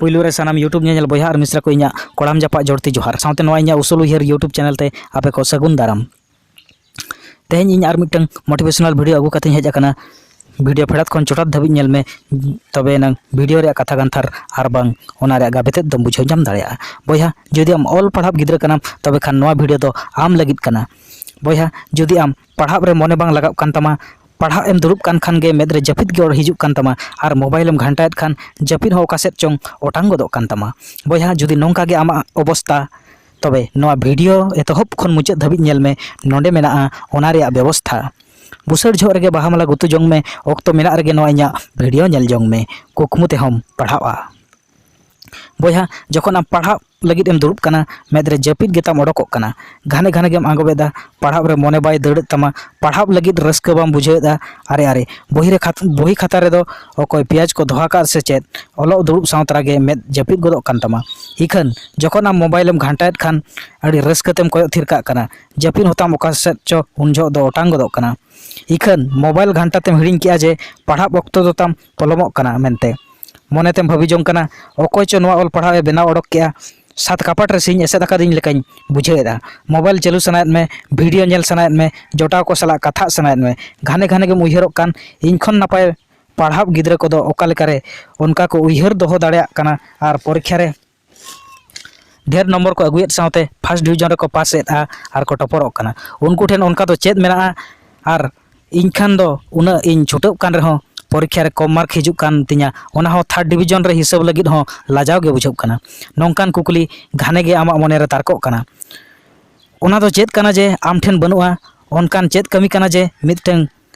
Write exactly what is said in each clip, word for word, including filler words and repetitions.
ᱯᱩᱭᱞᱩ ᱨᱮ ᱥᱟᱱᱟᱢ YouTube ᱧᱮᱧᱮᱞ ᱵᱚᱭᱦᱟ ᱟᱨ ᱢᱤᱥᱨᱟ ᱠᱚ ᱤᱧᱟᱹᱜ ᱠᱚᱲᱟᱢ ᱡᱟᱯᱟᱜ ᱡᱚᱲᱛᱤ ᱡᱚᱦᱟᱨ, ᱥᱟᱶᱛᱮ ᱱᱚᱣᱟ ᱤᱧᱟᱹᱜ ᱩᱥᱩᱞ ᱩᱭᱦᱟᱹᱨ YouTube ᱪᱮᱱᱮᱞ ᱛᱮ ᱟᱯᱮ ᱠᱚ ᱥᱟᱹᱜᱩᱱ ᱫᱟᱨᱟᱢ᱾ ᱛᱮᱦᱮᱧ ᱤᱧ ᱟᱨ ᱢᱤᱫᱴᱟᱝ motivational video ᱟᱹᱜᱩ ᱠᱟᱛᱮᱧ ᱦᱮᱡ ᱟᱠᱟᱱᱟ᱾ ᱵᱷᱤᱰᱤᱭᱳ ᱯᱷᱮᱰᱟᱛ ᱠᱷᱚᱱ ᱪᱚᱴᱟᱛ ᱫᱷᱟᱹᱵᱤᱡ ᱧᱮᱞ ᱢᱮ, ᱛᱚᱵᱮ ᱮᱱᱟᱝ ᱵᱷᱤᱰᱤᱭᱳ ᱨᱮᱭᱟᱜ ᱠᱟᱛᱷᱟ ᱜᱟᱱᱛᱷᱟᱨ ᱟᱨ ᱵᱟᱝ ᱚᱱᱟ ᱨᱮᱭᱟᱜ ᱜᱟᱵᱮ ᱛᱮᱫ ᱫᱚᱢ ᱵᱩᱡᱷᱟᱹᱣ ᱧᱟᱢ ᱫᱟᱲᱮᱭᱟᱜᱼᱟ᱾ ᱵᱚᱭᱦᱟ, ᱡᱩᱫᱤ ᱟᱢ ᱚᱞ ᱯᱟᱲᱦᱟᱣ ᱜᱤᱫᱽᱨᱟᱹ ᱠᱟᱱᱟᱢ, ᱛᱚᱵᱮ ᱠᱷᱟᱱ ᱱᱚᱣᱟ ᱵᱷᱤᱰᱤᱭᱳ ᱫᱚ ᱟᱢ ᱞᱟᱹᱜᱤᱫ ᱠᱟᱱᱟ᱾ ᱵᱚᱭᱦᱟ, ᱡᱩᱫᱤ ᱟᱢ ᱯᱟᱲᱦᱟᱜ ᱨᱮ ᱢᱚᱱᱮ ᱵᱟᱝ ᱞᱟᱜᱟᱜ ᱠᱟᱱ ᱛᱟᱢᱟ, ᱯᱟᱲᱦᱟᱜ ᱮᱢ ᱫᱩᱲᱩᱵ ᱠᱟᱱ ᱠᱷᱟᱱ ᱜᱮ ᱢᱮᱫ ᱨᱮ ᱡᱟᱹᱯᱤᱫ ᱜᱮ ᱦᱤᱡᱩᱜ ᱠᱟᱱ ᱛᱟᱢᱟ ᱟᱨ ᱢᱳᱵᱟᱭᱤᱞ ᱮᱢ ᱜᱷᱟᱱᱴᱟᱭᱮᱫ ᱠᱷᱟᱱ ᱡᱟᱹᱯᱤᱫ ᱦᱚᱸ ᱚᱠᱟ ᱥᱮᱫ ᱪᱚᱝ ᱚᱴᱟᱝ ᱜᱚᱫᱚᱜ ᱠᱟᱱ ᱛᱟᱢᱟ᱾ ᱵᱚᱭᱦᱟ, ᱡᱩᱫᱤ ᱱᱚᱝᱠᱟ ᱜᱮ ᱟᱢᱟᱜ ᱚᱵᱚᱥᱛᱟ, ᱛᱚᱵᱮ ᱱᱚᱣᱟ ᱵᱷᱤᱰᱤᱭᱳ ᱮᱛᱚᱦᱚᱵ ᱠᱷᱚᱱ ᱢᱩᱪᱟᱹᱫ ᱫᱷᱟᱹᱵᱤᱡ ᱧᱮᱞ ᱢᱮ, ᱱᱚᱰᱮ ᱢᱮᱱᱟᱜᱼᱟ ᱚᱱᱟ ᱨᱮᱭᱟᱜ ᱵᱮᱵᱚᱥᱛᱷᱟ᱾ ᱵᱩᱥᱟᱹᱲ ᱡᱚᱦᱚᱜ ᱨᱮᱜᱮ ᱵᱟᱦᱟ ᱢᱟᱞᱟ ᱜᱩᱛᱩ ᱡᱚᱝ ᱢᱮ, ᱚᱠᱛᱚ ᱢᱮᱱᱟᱜ ᱨᱮᱜᱮ ᱱᱚᱣᱟ ᱤᱧᱟᱹᱜ ᱵᱷᱤᱰᱤᱭᱳ ᱧᱮᱞ ᱡᱚᱝ ᱢᱮ, ᱠᱩᱠᱢᱩ ᱛᱮᱦᱚᱸᱢ ᱯᱟᱲᱦᱟᱜᱼᱟ᱾ ᱵᱚᱭᱦᱟ, ᱡᱚᱠᱷᱚᱱ ᱟᱢ ᱯᱟᱲᱦᱟᱜ ᱞᱟᱹᱜᱤᱫ ᱮᱢ ᱫᱩᱲᱩᱵ ᱠᱟᱱᱟ, ᱢᱮᱫ ᱨᱮ ᱡᱟᱹᱯᱤᱫ ᱜᱮᱛᱟᱢ ᱚᱰᱚᱠᱚᱜ ᱠᱟᱱᱟ, ᱜᱷᱟᱱᱮ ᱜᱷᱟᱱᱮ ᱜᱮᱢ ᱟᱸᱜᱚᱵᱮᱫᱟ, ᱯᱟᱲᱦᱟᱜ ᱨᱮ ᱢᱚᱱᱮ ᱵᱟᱭ ᱫᱟᱹᱲᱮᱫ ᱛᱟᱢᱟ, ᱯᱟᱲᱦᱟᱜ ᱞᱟᱹᱜᱤᱫ ᱨᱟᱹᱥᱠᱟᱹ ᱵᱟᱢ ᱵᱩᱡᱷᱟᱹᱣᱮᱫᱟ᱾ ᱟᱨᱮ ᱟᱨᱮ, ᱵᱚᱦᱤ ᱨᱮ ᱠᱷᱟᱛ-, ᱵᱚᱦᱤ ᱠᱷᱟᱛᱟ ᱨᱮᱫᱚ ᱚᱠᱚᱭ ᱯᱮᱸᱭᱟᱡᱽ ᱠᱚ ᱫᱚᱦᱚ ᱟᱠᱟᱫ ᱥᱮ ᱪᱮᱫ, ᱚᱞᱚᱜ ᱫᱩᱲᱩᱵ ᱥᱟᱶ ᱛᱚᱨᱟ ᱜᱮ ᱢᱮᱫ ᱡᱟᱹᱯᱤᱫ ᱜᱚᱫᱚᱜ ᱠᱟᱱ ᱛᱟᱢᱟ᱾ ᱤᱠᱷᱟᱹᱱ ᱡᱚᱠᱷᱚᱱ ᱟᱢ ᱢᱳᱵᱟᱭᱤᱞ ᱮᱢ ᱜᱷᱟᱱᱴᱟᱭᱮᱫ ᱠᱷᱟᱱ ᱟᱹᱰᱤ ᱨᱟᱹᱥᱠᱟᱹ ᱛᱮᱢ ᱠᱚᱭᱚᱜ ᱛᱷᱤᱨ ᱠᱟᱜ ᱠᱟᱱᱟ, ᱡᱟᱹᱯᱤᱫ ᱦᱚᱸᱛᱟᱢ ᱚᱠᱟ ᱥᱮᱫ ᱪᱚ ᱩᱱ ᱡᱚᱦᱚᱜ ᱫᱚ ᱚᱴᱟᱝ ᱜᱚᱫᱚᱜ ᱠᱟᱱᱟ᱾ ᱤᱠᱷᱟᱹᱱ ᱢᱳᱵᱟᱭᱤᱞ ᱜᱷᱟᱱᱴᱟ ᱛᱮᱢ ᱦᱤᱲᱤᱧ ᱠᱮᱜᱼᱟ ᱡᱮ ᱯᱟᱲᱦᱟᱜ ᱚᱠᱛᱚ ᱫᱚ ᱛᱟᱢ ᱯᱚᱞᱚᱢᱚᱜ ᱠᱟᱱᱟ ᱢᱮᱱᱛᱮ᱾ ᱢᱚᱱᱮ ᱛᱮᱢ ᱵᱷᱟᱹᱵᱤ ᱡᱚᱝ ᱠᱟᱱᱟ, ᱚᱠᱚᱭ ᱪᱚ ᱱᱚᱣᱟ ᱚᱞ ᱯᱟᱲᱦᱟᱣ ᱮ ᱵᱮᱱᱟᱣ ᱚᱰᱚᱠ ᱠᱮᱜᱼᱟ, ᱥᱟᱛ ᱠᱟᱯᱟᱴ ᱨᱮ ᱥᱤᱧ ᱮᱥᱮᱫ ᱟᱠᱟᱫᱤᱧ ᱞᱮᱠᱟᱧ ᱵᱩᱡᱷᱟᱹᱣᱮᱫᱼᱟ᱾ ᱢᱳᱵᱟᱭᱤᱞ ᱪᱟᱹᱞᱩ ᱥᱟᱱᱟᱭᱮᱫ ᱢᱮ, ᱵᱷᱤᱰᱤᱭᱳ ᱧᱮᱞ ᱥᱟᱱᱟᱭᱮᱫ ᱢᱮ, ᱡᱚᱴᱟᱣ ᱠᱚ ᱥᱟᱞᱟᱜ ᱠᱟᱛᱷᱟᱜ ᱥᱟᱱᱟᱭᱮᱫ ᱢᱮ, ᱜᱷᱟᱱᱮ ᱜᱷᱟᱱᱮ ᱜᱮᱢ ᱩᱭᱦᱟᱹᱨᱚᱜ ᱠᱟᱱ, ᱤᱧ ᱠᱷᱚᱱ ᱱᱟᱯᱟᱭ ᱯᱟᱲᱦᱟᱣ ᱜᱤᱫᱽᱨᱟᱹ ᱠᱚᱫᱚ ᱚᱠᱟ ᱞᱮᱠᱟᱨᱮ ᱚᱱᱠᱟ ᱠᱚ ᱩᱭᱦᱟᱹᱨ ᱫᱚᱦᱚ ᱫᱟᱲᱮᱭᱟᱜ ᱠᱟᱱᱟ ᱟᱨ ᱯᱚᱨᱤᱠᱠᱷᱟ ᱨᱮ ᱰᱷᱮᱨ ᱱᱚᱢᱵᱚᱨ ᱠᱚ ᱟᱹᱜᱩᱭᱮᱫ ᱥᱟᱶᱛᱮ ᱯᱷᱟᱥᱴ ᱰᱤᱵᱷᱤᱡᱚᱱ ᱨᱮᱠᱚ ᱯᱟᱥ ᱮᱫᱼᱟ ᱟᱨ ᱠᱚ ᱴᱚᱯᱚᱨᱚᱜ ᱠᱟᱱᱟ᱾ ᱩᱱᱠᱩ ᱴᱷᱮᱱ ᱚᱱᱠᱟ ᱫᱚ ᱪᱮᱫ ᱢᱮᱱᱟᱜᱼᱟ? ᱟᱨ ᱤᱧ ᱠᱷᱟᱱ ᱫᱚ ᱩᱱᱟᱹᱜ ᱤᱧ ᱪᱷᱩᱴᱟᱹᱜ ᱠᱟᱱ ᱨᱮᱦᱚᱸ ᱯᱚᱨᱤᱠᱠᱷᱟ ᱨᱮ ᱠᱚᱢ ᱢᱟᱨᱠ ᱦᱤᱡᱩᱜ ᱠᱟᱱ ᱛᱤᱧᱟ, ᱚᱱᱟ ᱦᱚᱸ ᱛᱷᱟᱨᱰ ᱰᱤᱵᱷᱤᱡᱚᱱ ᱨᱮ ᱦᱤᱥᱟᱹᱵ ᱞᱟᱹᱜᱤᱫ ᱦᱚᱸ ᱞᱟᱡᱟᱣ ᱜᱮ ᱵᱩᱡᱷᱟᱹᱜ ᱠᱟᱱᱟ᱾ ᱱᱚᱝᱠᱟᱱ ᱠᱩᱠᱞᱤ ᱜᱷᱟᱱᱮ ᱜᱮ ᱟᱢᱟᱜ ᱢᱚᱱᱮ ᱨᱮ ᱛᱟᱨᱠᱚᱜ ᱠᱟᱱᱟ᱾ ᱚᱱᱟ ᱫᱚ ᱪᱮᱫ ᱠᱟᱱᱟ ᱡᱮ ᱟᱢ ᱴᱷᱮᱱ ᱵᱟᱹᱱᱩᱜᱼᱟ? ᱚᱱᱠᱟᱱ ᱪᱮᱫ ᱠᱟᱹᱢᱤ ᱠᱟᱱᱟ ᱡᱮ ᱢᱤᱫᱴᱟᱝ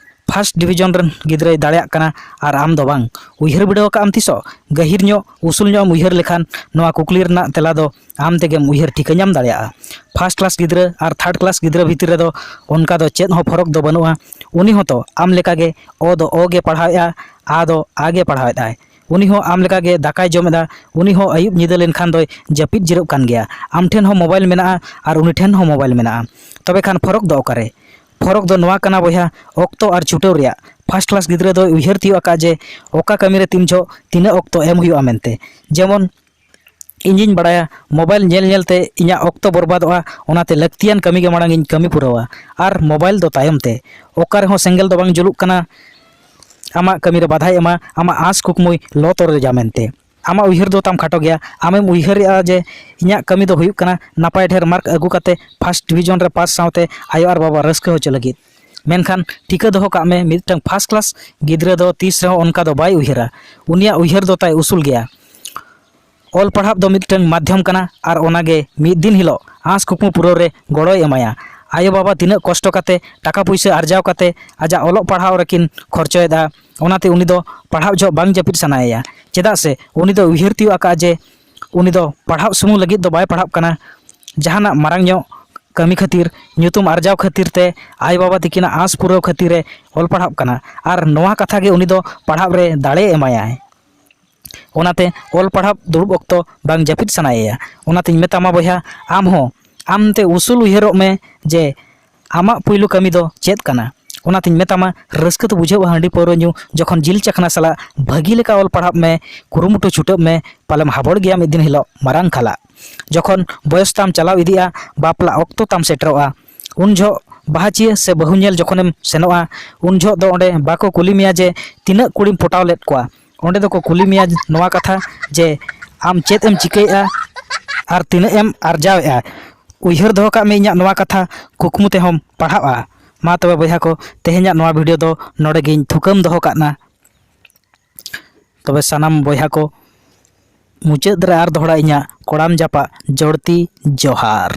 ᱯᱷᱟᱥᱴ ᱰᱤᱵᱷᱤᱡᱚᱱ ᱨᱮᱱ ᱜᱤᱫᱽᱨᱟᱹᱭ ᱫᱟᱲᱮᱭᱟᱜ ᱠᱟᱱᱟ ᱟᱨ ᱟᱢ ᱫᱚ ᱵᱟᱝ? ᱩᱭᱦᱟᱹᱨ ᱵᱤᱰᱟᱹᱣ ᱟᱠᱟᱫ ᱟᱢ ᱛᱤᱥᱚᱜ? ᱜᱟᱹᱦᱤᱨ ᱧᱚᱜ, ᱩᱥᱩᱞ ᱧᱚᱜ ᱮᱢ ᱩᱭᱦᱟᱹᱨ ᱞᱮᱠᱷᱟᱱ ᱱᱚᱣᱟ ᱠᱩᱠᱞᱤ ᱨᱮᱱᱟᱜ ᱛᱮᱞᱟ ᱫᱚ ᱟᱢ ᱛᱮᱜᱮᱢ ᱩᱭᱦᱟᱹᱨ ᱴᱷᱤᱠᱟᱹ ᱧᱟᱢ ᱫᱟᱲᱮᱭᱟᱜᱼᱟ᱾ ᱯᱷᱟᱥᱴ ᱠᱞᱟᱥ ᱜᱤᱫᱽᱨᱟᱹ ᱟᱨ ᱛᱷᱟᱨᱰ ᱠᱞᱟᱥ ᱜᱤᱫᱽᱨᱟᱹ ᱵᱷᱤᱛᱤᱨ ᱨᱮᱫᱚ ᱚᱱᱠᱟ ᱫᱚ ᱪᱮᱫ ᱦᱚᱸ ᱯᱷᱚᱨᱚᱠ ᱫᱚ ᱵᱟᱹᱱᱩᱜᱼᱟ᱾ ᱩᱱᱤ ᱦᱚᱸᱛᱚ ᱟᱢ ᱞᱮᱠᱟᱜᱮ ᱚ ᱫᱚ ᱚ ᱜᱮ ᱯᱟᱲᱦᱟᱣᱮᱫᱼᱟ, ᱟ ᱫᱚ ᱟ ᱜᱮ ᱯᱟᱲᱦᱟᱣᱮᱫᱼᱟᱭ᱾ ᱩᱱᱤ ᱦᱚᱸ ᱟᱢ ᱞᱮᱠᱟᱜᱮ ᱫᱟᱠᱟᱭ ᱡᱚᱢᱮᱫᱼᱟ, ᱩᱱᱤ ᱦᱚᱸ ᱟᱹᱭᱩᱵ ᱧᱤᱫᱟᱹ ᱞᱮᱱᱠᱷᱟᱱ ᱫᱚᱭ ᱡᱟᱹᱯᱤᱫ ᱡᱤᱨᱟᱹᱜ ᱠᱟᱱ ᱜᱮᱭᱟ᱾ ᱟᱢ ᱴᱷᱮᱱ ᱦᱚᱸ ᱢᱳᱵᱟᱭᱤᱞ ᱢᱮᱱᱟᱜᱼᱟ ᱟᱨ ᱩᱱᱤ ᱴᱷᱮᱱ ᱦᱚᱸ ᱢᱳᱵᱟᱭᱤᱞ ᱢᱮᱱᱟᱜᱼᱟ᱾ ᱛᱚᱵᱮ ᱠᱷᱟᱱ ᱯᱷᱚᱨᱚᱠ ᱫᱚ ᱚᱠᱟᱨᱮ? ᱯᱷᱚᱨᱚᱠ ᱫᱚ ᱱᱚᱣᱟ ᱠᱟᱱᱟ ᱵᱚᱭᱦᱟ, ᱚᱠᱛᱚ ᱟᱨ ᱪᱷᱩᱴᱟᱹᱣ ᱨᱮᱭᱟᱜ᱾ first class ᱜᱤᱫᱽᱨᱟᱹ ᱫᱚᱭ ᱩᱭᱦᱟᱹᱨ ᱛᱤᱭᱳᱜ ᱟᱠᱟᱫ ᱡᱮ ᱚᱠᱟ ᱠᱟᱹᱢᱤ ᱨᱮ ᱛᱤᱱ ᱡᱚᱦᱚᱜ ᱛᱤᱱᱟᱹᱜ ᱚᱠᱛᱚ ᱮᱢ ᱦᱩᱭᱩᱜᱼᱟ ᱢᱮᱱᱛᱮ᱾ ᱡᱮᱢᱚᱱ ᱤᱧᱤᱧ ᱵᱟᱲᱟᱭᱟ, mobile ᱧᱮᱞ ᱧᱮᱞ ᱛᱮ ᱤᱧᱟᱹᱜ ᱚᱠᱛᱚ ᱵᱚᱨᱵᱟᱫᱚᱜᱼᱟ, ᱚᱱᱟᱛᱮ ᱞᱟᱹᱠᱛᱤᱭᱟᱱ ᱠᱟᱹᱢᱤ ᱜᱮ ᱢᱟᱲᱟᱝ ᱤᱧ ᱠᱟᱹᱢᱤ ᱯᱩᱨᱟᱹᱣᱟ ᱟᱨ mobile ᱫᱚ ᱛᱟᱭᱚᱢ ᱛᱮ᱾ ᱚᱠᱟ ᱨᱮᱦᱚᱸ ᱥᱮᱸᱜᱮᱞ ᱫᱚ ᱵᱟᱝ ᱡᱩᱞᱩᱜ ᱠᱟᱱᱟ, ᱟᱢᱟᱜ ᱠᱟᱹᱢᱤ ᱨᱮ ᱵᱟᱫᱷᱟᱭ ᱮᱢᱟ, ᱟᱢᱟᱜ ᱟᱸᱥ ᱠᱩᱠᱢᱩᱭ ᱞᱚ ᱛᱚᱨᱚᱡᱟ ᱢᱮᱱᱛᱮ᱾ ᱟᱢᱟᱜ ᱩᱭᱦᱟᱹᱨ ᱫᱚ ᱛᱟᱢ ᱠᱷᱟᱴᱚ ᱜᱮᱭᱟ᱾ ᱟᱢᱮᱢ ᱩᱭᱦᱟᱹᱨᱮᱜᱼᱟ ᱡᱮ ᱤᱧᱟᱹᱜ ᱠᱟᱹᱢᱤ ᱫᱚ ᱦᱩᱭᱩᱜ ᱠᱟᱱᱟ ᱱᱟᱯᱟᱭ ᱰᱷᱮᱨ mark ᱟᱹᱜᱩ ᱠᱟᱛᱮ first division ᱨᱮ pass ᱥᱟᱶᱛᱮ ᱟᱭᱳ ᱟᱨ ᱵᱟᱵᱟ ᱨᱟᱹᱥᱠᱟᱹ ᱦᱚᱪᱚ ᱞᱟᱹᱜᱤᱫ᱾ ᱢᱮᱱᱠᱷᱟᱱ ᱴᱷᱤᱠᱟᱹ ᱫᱚᱦᱚ ᱠᱟᱜ ᱢᱮ, ᱢᱤᱫᱴᱟᱝ first class ᱜᱤᱫᱽᱨᱟᱹ ᱫᱚ ᱛᱤᱥ ᱨᱮᱦᱚᱸ ᱚᱱᱠᱟ ᱫᱚ ᱵᱟᱭ ᱩᱭᱦᱟᱹᱨᱟ᱾ ᱩᱱᱤᱭᱟᱜ ᱩᱭᱦᱟᱹᱨ ᱫᱚ ᱛᱟᱭ ᱩᱥᱩᱞ ᱜᱮᱭᱟ᱾ ᱚᱞ ᱯᱟᱲᱦᱟᱣ ᱫᱚ ᱢᱤᱫᱴᱟᱝ ᱢᱟᱫᱽᱫᱷᱚᱢ ᱠᱟᱱᱟ ᱟᱨ ᱚᱱᱟᱜᱮ ᱢᱤᱫ ᱫᱤᱱ ᱦᱤᱞᱳᱜ ᱟᱸᱥ ᱠᱩᱠᱢᱩ ᱯᱩᱨᱟᱹᱣ ᱨᱮ ᱜᱚᱲᱚᱭ ᱮᱢᱟᱭᱟ᱾ ᱟᱭᱳ ᱵᱟᱵᱟ ᱛᱤᱱᱟᱹᱜ ᱠᱚᱥᱴᱚ ᱠᱟᱛᱮ, ᱴᱟᱠᱟ ᱯᱩᱭᱥᱟᱹ ᱟᱨᱡᱟᱣ ᱠᱟᱛᱮ ᱟᱡᱟᱜ ᱚᱞᱚᱜ ᱯᱟᱲᱦᱟᱣ ᱨᱮᱠᱤᱱ ᱠᱷᱚᱨᱪᱚᱭᱮᱫᱟ, ᱚᱱᱟᱛᱮ ᱩᱱᱤ ᱫᱚ ᱯᱟᱲᱦᱟᱣ ᱡᱚᱦᱚᱜ ᱵᱟᱝ ᱡᱟᱹᱯᱤᱫ ᱥᱟᱱᱟᱭᱮᱭᱟ᱾ ᱪᱮᱫᱟᱜ ᱥᱮ ᱩᱱᱤ ᱫᱚ ᱩᱭᱦᱟᱹᱨ ᱛᱤᱭᱳᱜ ᱟᱠᱟᱫᱼᱟ ᱡᱮ ᱩᱱᱤ ᱫᱚ ᱯᱟᱲᱦᱟᱜ ᱥᱩᱢᱩᱝ ᱞᱟᱹᱜᱤᱫ ᱫᱚ ᱵᱟᱭ ᱯᱟᱲᱦᱟᱜ ᱠᱟᱱᱟ, ᱡᱟᱦᱟᱱᱟᱜ ᱢᱟᱨᱟᱝ ᱧᱚᱜ ᱠᱟᱹᱢᱤ ᱠᱷᱟᱹᱛᱤᱨ, ᱧᱩᱛᱩᱢ ᱟᱨᱡᱟᱣ ᱠᱷᱟᱹᱛᱤᱨ ᱛᱮ ᱟᱭᱳ ᱵᱟᱵᱟ ᱛᱤᱠᱤᱱᱟᱜ ᱟᱸᱥ ᱯᱩᱨᱟᱹᱣ ᱠᱷᱟᱹᱛᱤᱨ ᱮ ᱚᱞ ᱯᱟᱲᱦᱟᱜ ᱠᱟᱱᱟ᱾ ᱟᱨ ᱱᱚᱣᱟ ᱠᱟᱛᱷᱟ ᱜᱮ ᱩᱱᱤ ᱫᱚ ᱯᱟᱲᱦᱟᱣ ᱨᱮ ᱫᱟᱲᱮ ᱮᱢᱟᱭᱟᱭ᱾ ᱚᱱᱟᱛᱮ ᱚᱞ ᱯᱟᱲᱦᱟᱣ ᱫᱩᱲᱩᱵ ᱚᱠᱛᱚ ᱵᱟᱝ ᱡᱟᱹᱯᱤᱫ ᱥᱟᱱᱟᱭᱮᱭᱟ᱾ ᱚᱱᱟᱛᱮᱧ ᱢᱮᱛᱟᱢᱟ ᱵᱚᱭᱦᱟ, ᱟᱢ ᱦᱚᱸ ᱟᱢᱛᱮ ᱩᱥᱩᱞ ᱩᱭᱦᱟᱹᱨᱚᱜ ᱢᱮ ᱡᱮ ᱟᱢᱟᱜ ᱯᱩᱭᱞᱩ ᱠᱟᱹᱢᱤ ᱫᱚ ᱪᱮᱫ ᱠᱟᱱᱟ᱾ ᱚᱱᱟᱛᱮᱧ ᱢᱮᱛᱟᱢᱟ, ᱨᱟᱹᱥᱠᱟᱹ ᱫᱚ ᱵᱩᱡᱷᱟᱹᱜᱼᱟ ᱦᱟᱺᱰᱤ ᱯᱟᱹᱣᱨᱟᱹ ᱧᱩ ᱡᱚᱠᱷᱚᱱ ᱡᱤᱞ ᱪᱟᱠᱷᱱᱟ ᱥᱟᱞᱟᱜ ᱵᱷᱟᱹᱜᱤ ᱞᱮᱠᱟ ᱚᱞ ᱯᱟᱲᱦᱟᱜ ᱢᱮ, ᱠᱩᱨᱩᱢᱩᱴᱩ ᱪᱷᱩᱴᱟᱹᱜ ᱢᱮ, ᱯᱟᱞᱮᱢ ᱦᱟᱵᱚᱲ ᱜᱮᱭᱟ ᱢᱤᱫ ᱫᱤᱱ ᱦᱤᱞᱳᱜ ᱢᱟᱨᱟᱝ ᱠᱷᱟᱞᱟᱜ᱾ ᱡᱚᱠᱷᱚᱱ ᱵᱚᱭᱚᱥ ᱛᱟᱢ ᱪᱟᱞᱟᱣ ᱤᱫᱤᱜᱼᱟ, ᱵᱟᱯᱞᱟ ᱚᱠᱛᱚ ᱛᱟᱢ ᱥᱮᱴᱮᱨᱚᱜᱼᱟ, ᱩᱱ ᱡᱚᱦᱚᱜ ᱵᱟᱦᱟ ᱪᱤᱭᱟᱹ ᱥᱮ ᱵᱟᱹᱦᱩ ᱧᱮᱞ ᱡᱚᱠᱷᱚᱱᱮᱢ ᱥᱮᱱᱚᱜᱼᱟ, ᱩᱱ ᱡᱚᱦᱚᱜ ᱫᱚ ᱚᱸᱰᱮ ᱵᱟᱠᱚ ᱠᱩᱞᱤ ᱢᱮᱭᱟ ᱡᱮ ᱛᱤᱱᱟᱹᱜ ᱠᱩᱲᱤᱢ ᱯᱚᱴᱟᱣ ᱞᱮᱫ ᱠᱚᱣᱟ᱾ ᱚᱸᱰᱮ ᱫᱚᱠᱚ ᱠᱩᱞᱤ ᱢᱮᱭᱟ ᱱᱚᱣᱟ ᱠᱟᱛᱷᱟ ᱡᱮ ᱟᱢ ᱪᱮᱫ ᱮᱢ ᱪᱤᱠᱟᱹᱭᱮᱫᱼᱟ ᱟᱨ ᱛᱤᱱᱟᱹᱜ ᱮᱢ ᱟᱨᱡᱟᱣᱮᱫᱼᱟ᱾ ᱩᱭᱦᱟᱹᱨ ᱫᱚᱦᱚ ᱠᱟᱜ ᱢᱮ ᱤᱧᱟᱹᱜ ᱱᱚᱣᱟ ᱠᱟᱛᱷᱟ, ᱠᱩᱠᱢᱩ ᱛᱮᱦᱚᱸᱢ ᱯᱟᱲᱦᱟᱜᱼᱟ᱾ ᱢᱟ ᱛᱚᱵᱮ ᱵᱚᱭᱦᱟ ᱠᱚ, ᱛᱮᱦᱮᱧᱟᱜ ᱱᱚᱣᱟ video ᱫᱚ ᱱᱚᱰᱮ ᱜᱤᱧ ᱛᱷᱩᱠᱟᱹᱢ ᱫᱚᱦᱚ ᱠᱟᱜ ᱱᱟ᱾ ᱛᱚᱵᱮ ᱥᱟᱱᱟᱢ ᱵᱚᱭᱦᱟ ᱠᱚ, ᱢᱩᱪᱟᱹᱫ ᱨᱮ ᱟᱨ ᱫᱚᱦᱲᱟ ᱤᱧᱟᱹᱜ ᱠᱚᱲᱟᱢ ᱡᱟᱯᱟᱜ ᱡᱚᱲᱛᱤ ᱡᱚᱦᱟᱨ᱾